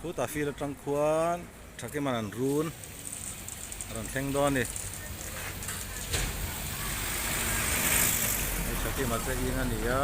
Khutah field atang khuan Thakiman an run a rawn thleng dawn a ni. Hei Thakima te in a ni a.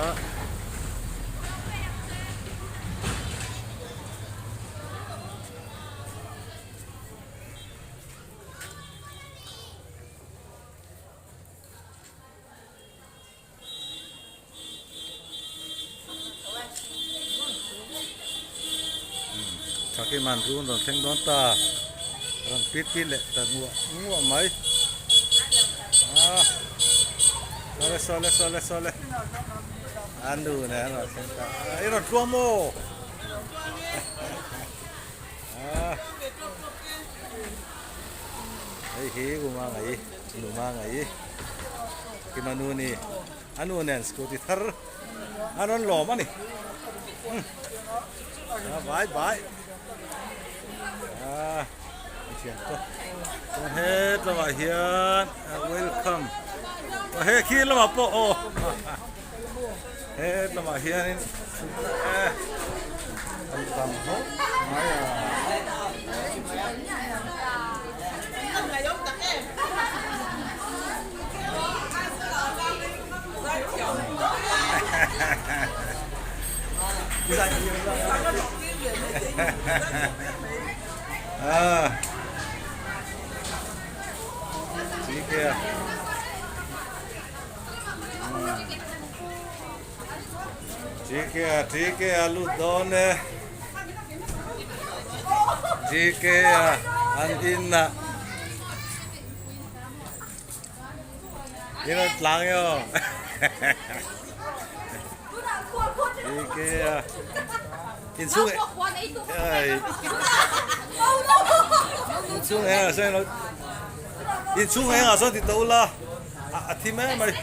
Thakiman run rawn thleng dawn ta rawn pit pit leh ta nguah nguah mai ah sawle sawle sawle sawle a nu nen an rawn thleng ta i rawn tluang maw ah hei hi uma ngai numa ngai. Kima nu ni a nu nen scooty thar a rawn lawm a ni a vai vai a thian te chuan het lamah hian welcome a he khi lamah pawh aw het lamah hianin an tam hlawm mai a. GK a lut dawn e GK a an in a in an tlang e aw GK a inchhung ai inchhung engah sawn ilo inchhung engah sawn ti ta ula a thi mai mai.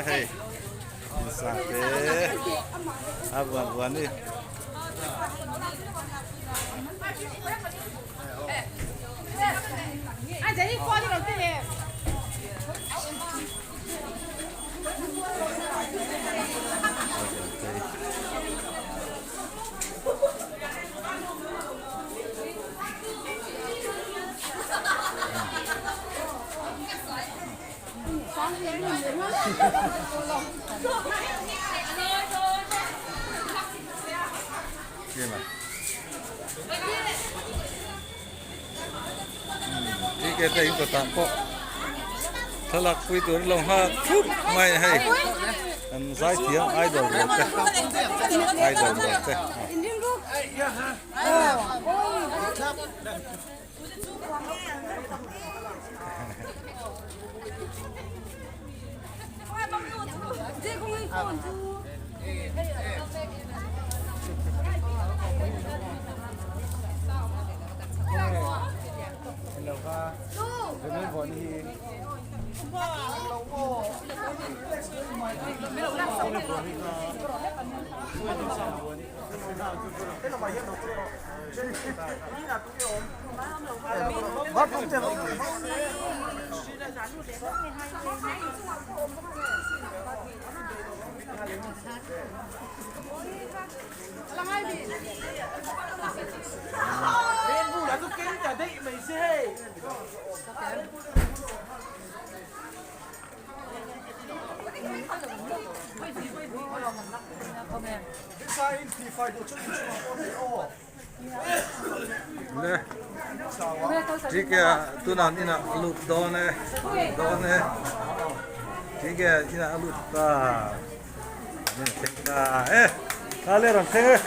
Hei insang te a buan buan ni. Ticket te in kawtah pawh thlalak pui tur lo nghak thup mai hei an zai thiam idol rual te idol rual te. Le tike tunah an inah a lut dawn e dawn e tike inah a lut ta an inah thleng ta e ta le rawn thleng e.